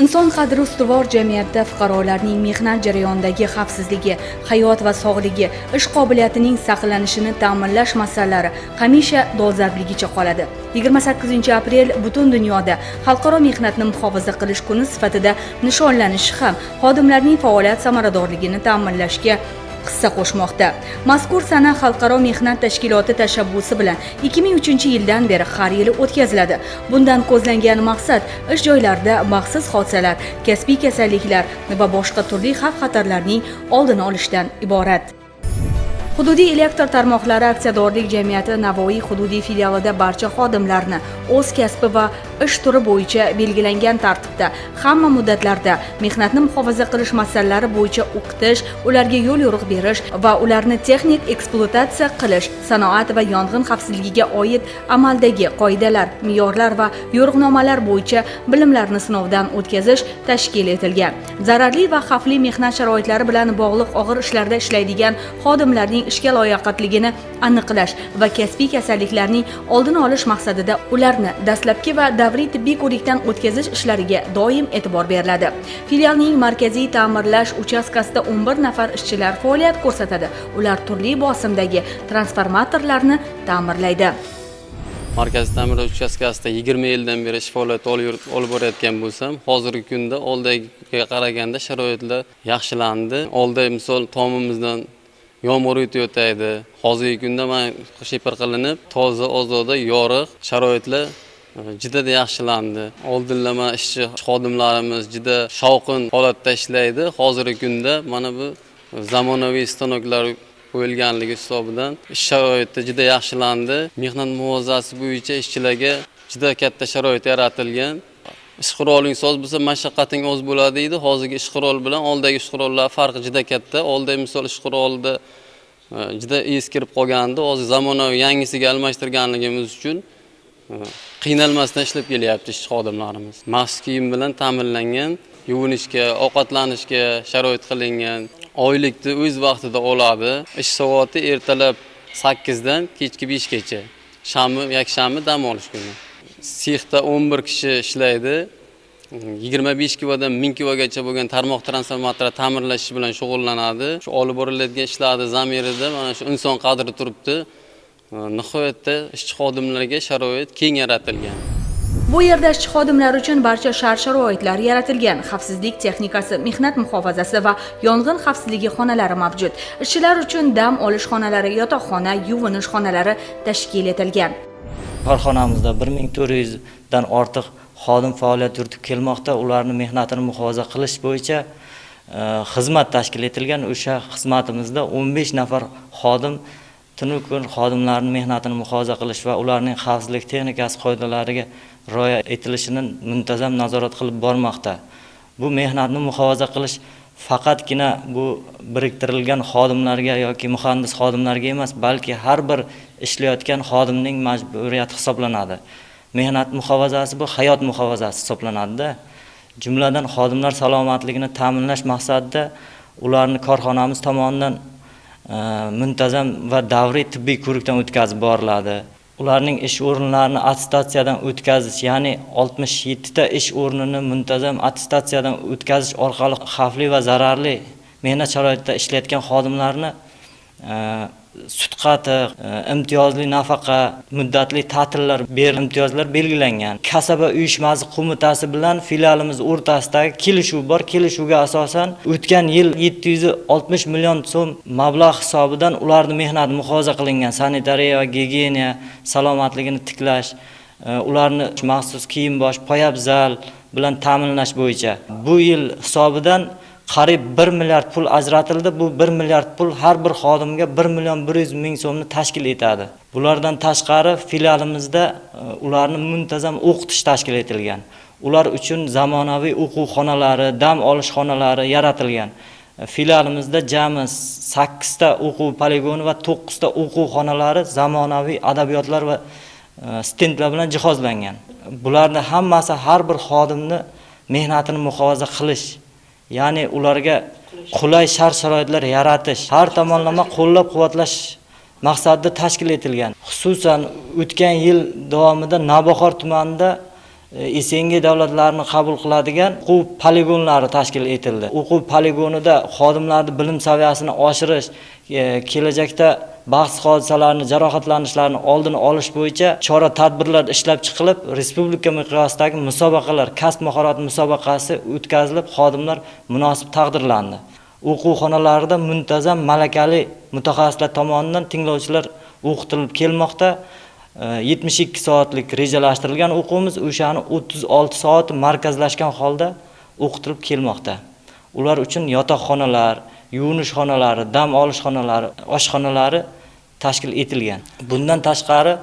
Inson qadri ustuvor jamiyatda fuqarolarning mehnat jarayonidagi xavfsizligi, hayot va sog'ligi, ish qobiliyatining saqlanishini ta'minlash masalalari hamisha dolzarbligicha qoladi. 28 aprel butun dunyoda Xalqaro mehnatni muhofaza qilish kuni sifatida nishonlanishi ham xodimlarning faoliyat samaradorligini ta'minlashga hissa qo'shmoqda. Mazkur sana Xalqaro mehnat tashkiloti tashabbusi bilan 2003-yildan beri har yili o'tkaziladi. Bundan ko'zlangan maqsad ish joylarida baxtsiz hodisalar, kasbiy kasalliklar va boshqa turli xavf-xatarlarning oldini olishdan iborat. Hududiy elektr tarmoqlari aksiyadorlik jamiyati Navoiy hududiy filialida barcha xodimlarni o'z kasbi va ish turi bo'yicha belgilangan tartibda hamma muddatlarda mehnatni muhofaza qilish masalalari bo'yicha o'qitish, ularga yo'l yo'riq berish va ularni texnik ekspluatatsiya qilish, sanoat va yong'in xavfsizligiga oid amaldagi qoidalar, me'yorlar va yo'riqnomalar bo'yicha bilimlarni sinovdan o'tkazish tashkil etilgan. Zararli va xavfli mehnat sharoitlari bilan bog'liq og'ir ishlarda ishlaydigan xodimlarning ishga layoqatligini aniqlash va kasbiy kasalliklarning oldini olish maqsadida ularni dastlabki va davriy tibbiy ko'rikdan o'tkazish ishlariga doim e'tibor beriladi. Filialning markaziy ta'mirlash uchastkasida 11 nafar ishchilar faoliyat ko'rsatadi. Ular turli bosimdagi transformatorlarni ta'mirlaydi. Markaziy ta'mirlash uchastkasida 20 yildan beri ish faoliyati olib borayotgan bo'lsam, hozirgi kunda oldiga qaraganda sharoitlar yaxshilandi. Oldin, misol, tomimizdan yomg'ir o'tayotaydi. Hozirgi kunda mana shifer qilinib, toza, ozoda, yorug', sharoitlar juda yaxshilandi. Oldinlar mana ishchi xodimlarimiz juda shovqin holatda ishlaydi. Hozirgi kunda mana bu zamonaviy stanoklar qo'yilganligi hisobidan ish sharoiti juda yaxshilandi. Mehnat muhofazasi bo'yicha ishchilarga juda katta sharoit yaratilgan. Ish quroling soz bo'lsa, mashaqqating oz bo'ladi deydi. Hozirgi ish qurol bilan oldagi ish qurollar farqi juda katta. Oldin, misol, ish qurolida juda eskirib qolgandi. Hozir zamonaviy yangisiga almashtirganligimiz uchun qiynalmasdan ishlab kelyapti ishchi xodimlarimiz. Maxsus kiyim bilan ta'minlangan, yuvinishga, ovqatlanishga sharoit qilingan. Oylikni o'z vaqtida oladi. Ish soati ertalab 8 dan kechki 5 gacha. Shanba, yakshanba dam olish kuni. Sexda 11 kishi ishlaydi. 25 kilodan 1000 kilogacha bo'lgan tarmoq transformatori ta'mirlash bilan shug'ullanadi. Shu olib boriladigan ishlarni zamirida mana shu inson qadri turibdi. Nihoyatda ishchi xodimlarga sharoit keng yaratilgan. Bu yerda ishchi xodimlar uchun barcha shart-sharoitlar yaratilgan. Xavfsizlik texnikasi, mehnat muhofazasi va yong'in xavfsizligi xonalari mavjud. Ishchilar uchun dam olish xonalari, yotoqxona, yuvinish xonalari tashkil etilgan. Korxonamizda 1400 dan ortiq xodim faoliyat yuritib kelmoqda. Ularni mehnatini muhofaza qilish bo'yicha xizmat tashkil etilgan. O'sha xizmatimizda 15 nafar xodim tunu kun xodimlarning mehnatini muhofaza qilish va ularning xavfsizlik texnikasi qoidalariga rioya etilishini muntazam nazorat qilib bormoqda. Bu mehnatni muhofaza qilish faqatgina bu biriktirilgan xodimlarga yoki muhandis xodimlarga emas, balki har bir ishlayotgan xodimning majburiyati hisoblanadi. Mehnat muhofazasi bu hayot muhofazasi hisoblanadi-da. Jumladan, xodimlar salomatligini ta'minlash maqsadida ularni korxonamiz tomonidan muntazam va davriy tibbiy ko'rikdan o'tkazib boriladi. Ularning ish o'rinlarini attestatsiyadan o'tkazish, ya'ni 67 ta ish o'rnini muntazam attestatsiyadan o'tkazish orqali xavfli va zararli mehnat sharoitida ishlayotgan xodimlarni sut qatiq, imtiyozli nafaqa, muddatli ta'tillar ber imtiyozlar belgilangan. Kasaba uyushmasi qo'mitasi bilan filialimiz o'rtasidagi kelishuv bor. Kelishuvga asosan o'tgan yil 760 million so'm mablag' hisobidan ularni mehnati muhofaza qilingan. Sanitariya va gigiyena, salomatligini tiklash, ularni maxsus kiyim-bosh, poyabzal bilan ta'minlash bo'yicha bu yil hisobidan qariyb 1 milliard pul ajratildi. Bu 1 milliard pul har bir xodimga 1 million 100 ming so'mni tashkil etadi. Bulardan tashqari filialimizda ularni muntazam o'qitish tashkil etilgan. Ular uchun zamonaviy o'quv xonalari, dam olish xonalari yaratilgan. Filialimizda jami 8 ta o'quv poligoni va 9 ta o'quv xonalari zamonaviy adabiyotlar va stendlar bilan jihozlangan. Bularni hammasi har bir xodimni mehnatini muhofaza qilish, ya'ni ularga qulay shart-sharoitlar yaratish, har tomonlama qo'llab-quvvatlash maqsadida tashkil etilgan. Xususan, o'tgan yil davomida Navbahor tumanida SNG davlatlarini qabul qiladigan o'quv poligonlari tashkil etildi. O'quv poligonida xodimlarning bilim saviyasini oshirish, kelajakda baxtsiz hodisalarni, jarohatlanishlarni oldini olish bo'yicha chora-tadbirlar ishlab chiqilib, respublika miqyosidagi musobaqalar, kasb mahorat musobaqasi o'tkazilib, xodimlar munosib taqdirlandi. O'quv xonalarida muntazam malakali mutaxassislar tomonidan tinglovchilar o'qitilib kelmoqda. 72 soatlik rejalashtirilgan o'quvimiz o'shani 36 soati markazlashgan holda o'qitilib kelmoqda. Ular uchun yotoqxonalar, yuvinish xonalari, dam olish xonalari, oshxonalari tashkil etilgan. Bundan tashqari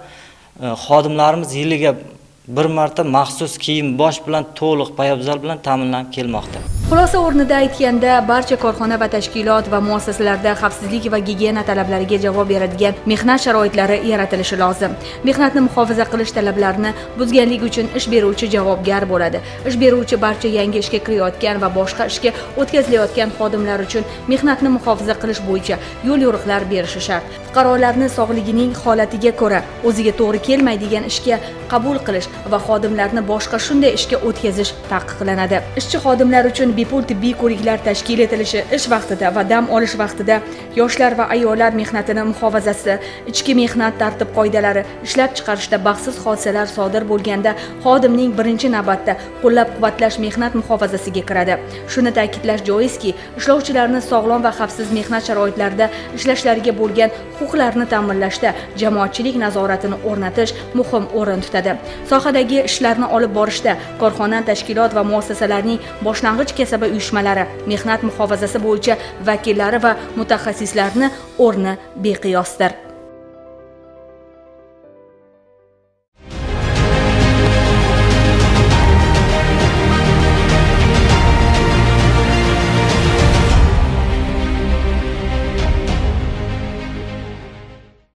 xodimlarimiz yiliga bir marta maxsus kiyim bosh bilan to'liq poyabzal bilan ta'minlanib kelmoqda. Xulosa o'rnida aytganda, barcha korxona va tashkilot va muassasalarda xavfsizlik va gigiyena talablariga javob beradigan mehnat sharoitlari yaratilishi lozim. Mehnatni muhofaza qilish talablarini buzganlik uchun ish beruvchi javobgar bo'ladi. Ish beruvchi barcha yangi ishga kirayotgan va boshqa ishga o'tkazilayotgan xodimlar uchun mehnatni muhofaza qilish bo'yicha yo'l-yo'riqlar berishi shart. Fuqarolarni sog'ligining holatiga ko'ra o'ziga to'g'ri kelmaydigan ishga qabul qilish va xodimlarni boshqa shunday ishga o'tkazish taqiqlanadi. Ishchi xodimlar uchun bepul tibbiy ko'riklar tashkil etilishi, ish vaqtida va dam olish vaqtida yoshlar va ayollar mehnatini muhofazasi, ichki mehnat tartib qoidalari ishlab chiqarishda baxtsiz hodisalar sodir bo'lganda xodimning birinchi navbatda qo'llab-quvvatlash mehnat muhofazasiga kiradi. Shuni ta'kidlash joizki, ishlovchilarni sog'lom va xavfsiz mehnat sharoitlarida ishlashlariga bo'lgan huquqlarini ta'minlashda jamoatchilik nazoratini o'rnatish muhim o'rin tutadi. Sohadagi ishlarni olib borishda korxona, tashkilot va muassasalarning boshlang'ich kasaba uyushmalari, mehnat muhofazasi bo'yicha vakillari va mutaxassislarni o'rni beqiyosdir.